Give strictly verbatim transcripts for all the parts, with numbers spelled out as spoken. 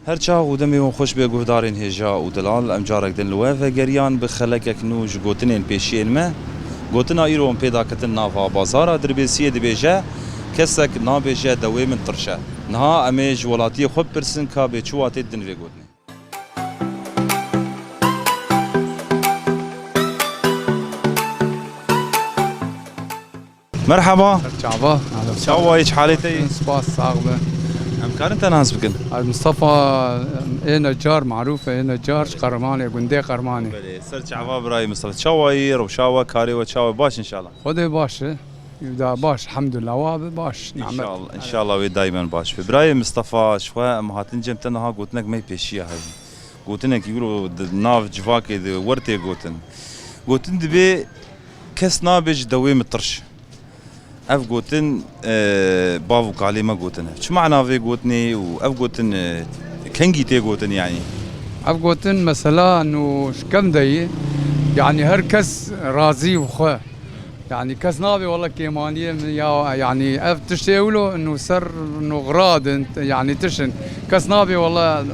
Her çax û demê hûn xweş be guhdarên hêja û delal, em carek din li we vegeriyan bi xelekek nû ji gotinên pêşiyên me. Gotina îro em pê daketin nava bazara Dirbêsiyê dibêje, kesek nabêje dewê min tirş e. Niha em ê ji welatiyê xwe bipirsin ka bê çi watê didin vê gotinê. Merhaba. Çava. Çawa yî, çi halê te yî? Spas, sax be. Em karin te nas bikin? Ez Mistefa, ê Necar, marûf e, ê Necar, ji Qermanê, gundê Qermanê. Belê, ser çava birayê Mistefa. Çawa yî, rewşa we, karê we çawa, baş inşallah? Xwedê baş e. Da baş, elhamdulillah, wa bi baş. Nimet. İnşallah, inşallah wê daimen baş be. Birayê Mistefa, ji xwe em hatin cem te niha gotinek me pêşiya heye. Gotinekî wilo di nav civakê de wer tê gotin. Gotin dibê kes nabe ji dewê min tirş. Ev gotin, e, bav û kalê me gotin. Çi mana vê gotinê û ev gotin, e, kengî tê gotin yanî? Ev gotin mesela nû ji kevn de yî. Yanî her kes razî û xwe. Yanî kes nabe wele kêmaniyê min ya, yanî ev tiştê wilo nû ser nû xiradin, yanî tişin. Kes nabe wele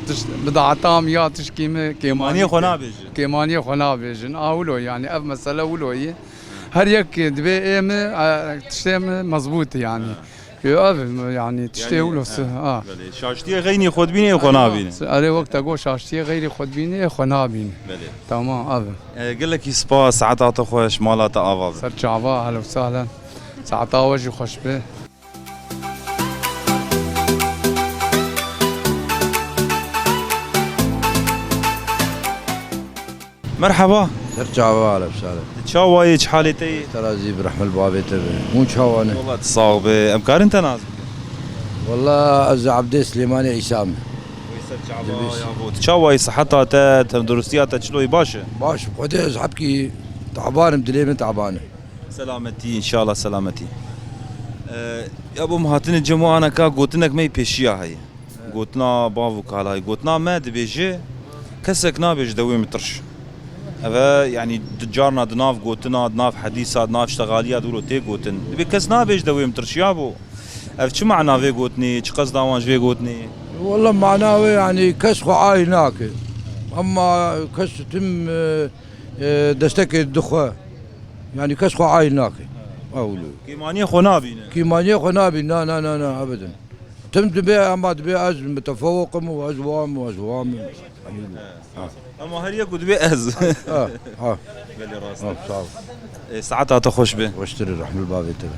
tiş, bidata min ya tişkî min kêmaniyê xwe nabêjin. Kêmaniyê xwe nabêjin. A wilo yanî ev mesele wilo yî. Her yek dibê ê min, e, tiştê min mezbût e yanî. Ha. Yo, ev, yanî, tiştê wilo se, ha. Belê, şaştiyê xeynî xwe dibînê, ê xwe nabîne. Erê, wek te got, şaştiyê xeyrî xwe dibînê, ê xwe nabîne. Belê. Tamam, ev. E, gelekî spas, saeta te xweş, mala te ava be. Ser çava, ehlen û sehlen. Saeta we jî xweş be. Merhaba. Ser çava, ehlen û sehlen. Çawa yî, çi halê te yî? Te razî bi rehmet bavê te be. Hûn çawa ne? Wela tu sax be. Em karin te nas bikin? Wela ez Ebdê Silêmanê Îsa me. Wê ser çava ya bo. Tu çawa yî, siheta te, tenduristiya te çilo yî, baş e? Baş, Xwedê ez hebkî taban im, dilê min taban e. Selametî, înşallah selametî. E, ya bo, em hatine cem û aneka gotinek me yî pêşiya heye. Gotina bav û kalayî. Gotina me dibêje, kesek nabe ji dewê min tirş. Ev e, yanî di carna di nav gotina, di nav hedîsa, di nav ştexaliya di wilo tê gotin. Dibê kes nabe ji dewê min tirş ya bo. Ev çi mana vê gotinê, çi qesda wan ji vê gotinê? Wela mana wê, yanî kes xwe ayî nake. Ema kes tim, e, e, destekê dixwe. Yanî kes xwe ayî nake. Ewlo. Kêmaniyê xwe nabîne. Kêmaniyê xwe nabîne, na, na, na, na, ebeden. Tim dibê, ema dibê ez mutefewiq im û ez wa im û ez wa im. Ha. Ema her yek û dibê ez. Ha, ha. Belê rast. Ha, sağ ol. E, saeta te xweş be. Xweştir, rehmil bavê te be.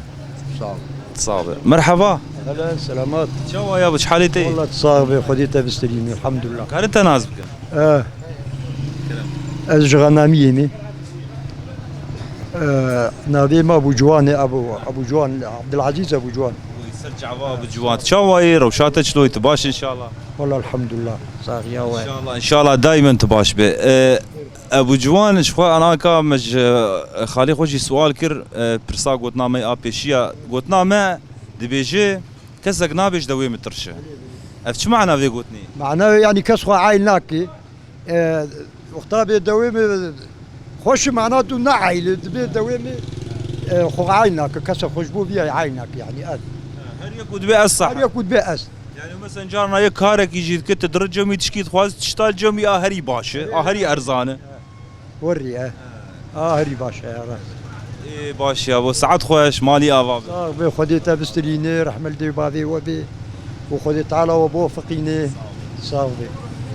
Sağ ol. Sağ be. Merhaba. Hele, selamat. Çawa ya, bi çi halê te yî? Wela sağ be, Xwedê te bisterîne, elhamdulillah. Karin te nas bikin? E, ez ji Xenamiyê me. E, navê me Ebû Ciwan e, Ebû, Ebû Ciwan, Abdulazîz Ebû Ciwan. Ser çava Ebû Ciwan. Çawa yî, rewşa te çilo yî, tu baş inşallah? Wela elhamdulillah, saxiya we. İnşallah, inşallah daimen tu baş be. E, Ebû Ciwan, ji xwe anaka me ji, e, xalê xwe jî sual kir, e, pirsa gotina me a pêşiya. Gotina me dibêje, kesek nabe ji dewê min tirş e. Ev çi mana vê gotinê? Mana wê, yanî kes xwe ayîl nake. E, wexta bê dewê min xweş, mana tu ne ayîl, dibê dewê min, e, xwe ayîl nake, kesa xwe ji bo vî ayîl nake, yanî ez. Her yek û dibê ez sah. Her yek û dibê ez. Yanî mesela carna yek karekî jî dike, tu diri cemî tişkî dixwaz, tişta cemî a herî baş e, a herî erzan e. Werî e. A herî baş e, rast. Ê, baş ya, bo saet xweş, malî ava be. Sax be, Xwedê te bistirîne, rehmel dê bavê we be. Û Xwedê Teala we biwefiqîne. Sax be.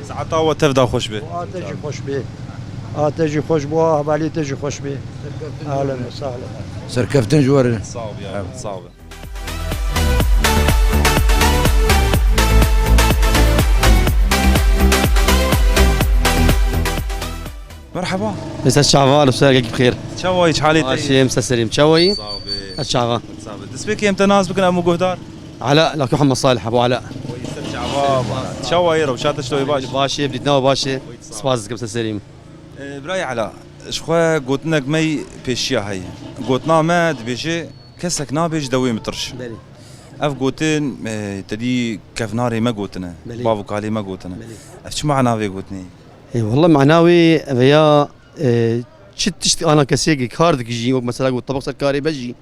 Saeta we tev de xweş be. Û a te jî xweş be. A te jî xweş bo, a hevalê te jî xweş be. Ahlen ve sahlen. Serkeftin ji we re. Sağ ol ya, sağ ol. Merhaba. Mesela çava, li ser gelek bixêr. Çawa yî, çi halê te? Baş yî, em seserîm. Çawa yî? Sağ be. Ez çava. Sağ be. Destpêkê em te nas bikin, em û guhdar. Ala, Laki Muhammed Salih, Ebu Ala. Wî ser çava. Çawa yî, rewşa te çilo yî, baş? Baş yî, dîtina we baş e. Spas dikim, seserîm. E, birayê Ela, ji xwe gotinek me yî pêşiya heye. Gotina me dibêje, kesek nabe ji dewê min tirş. Belê. Ev gotin, e, te dî kevnarê me gotine, Belê. Bav û kalê me gotine. Belê. Ev çi mana vê gotinê? E, wela mana wê, ev ya, e, çi tişt ana kesê ki kar dikî jî, wek mesela got, tabak ser karê be jî. Belê.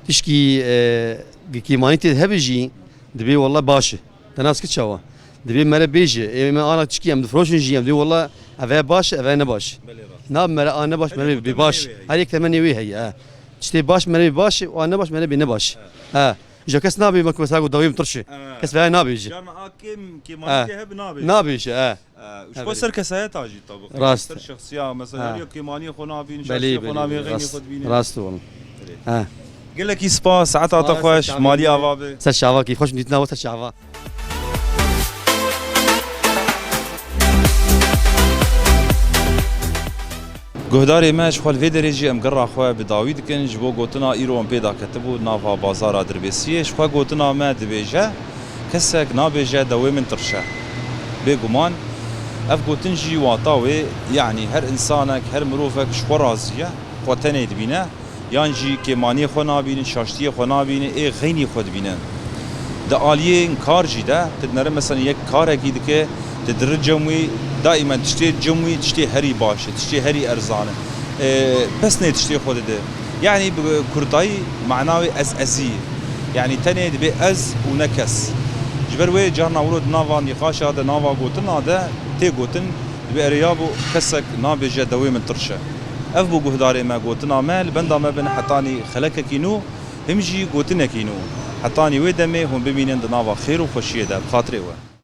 Tişkî, e, ki kêmanî tê hebe jî, dibê wela baş e. Te nas kir çawa? Divê mere bêje, ê me ana çikî em difiroşin jî, em divê wela eve baş, eve ne baş. Belê rast. Na mere a ne baş, Her mere yek bê temenê baş. Wê heye. Her yek temenê wê heye, he. Tiştê baş mere bê baş, a ne baş mere bê ne baş. He. He. Ji kes nabê me ku mesela ku dawî min tirşe. He. Kes veya nabêje. Carna a kêm, kêmanî He. tê hebe nabêje. Nabêje, he. He, û ji He, xwe belê. ser kesayeta jî tabi. Rast. Ser şexsiya, mesela He. her yek kêmaniyê xwe nabînin, Belê, şaşiyê xwe belê, nabînin, belê. xeynî Rast. xwe dibînin. Rast û wala. Belê. He. Gelekî spas, saeta te Spas, xweş, saeta malî xweş. ava be. Ser çava kî xweş dîtina we ser çava. Guhdarê me, ji xwe li vê derê jî em gerra xwe bi dawî dikin ji bo gotina îro em pê daketibû nava bazara Dirbêsiyê. Ji xwe gotina me dibêje, kesek nabêje dewê min tirş e. Bêguman ev gotin jî wata wê, yanî her însanek, her mirovek ji xwe razî ye, xwe tenê dibîne. Yan jî kêmaniyê xwe nabînin, şaştiyê xwe nabînin, ê xeynî xwe dibînin. Di aliyên kar jî de, tu dinere mesela yek karekî dike, tu diri cem wî, daîmen tiştê cem wî, tiştê herî baş e, tiştê herî erzan e. E, pesnê tiştê xwe dide. Yanî bi kurtayî mana wê ez ezî ye. Yanî tenê dibê ez û ne kes. Ji ber wê carna wilo di nava nîqaşa de, nava gotina de tê gotin, dibê erê yabo kesek nabêje dewê min tirş e. Ev bû guhdarê me, gotina me, li benda me bin hetanî xelekekî nû, him jî gotinekî nû. Hetanî wê demê hûn bimînin di nava xêr û xweşiyê de, bi xatirê we.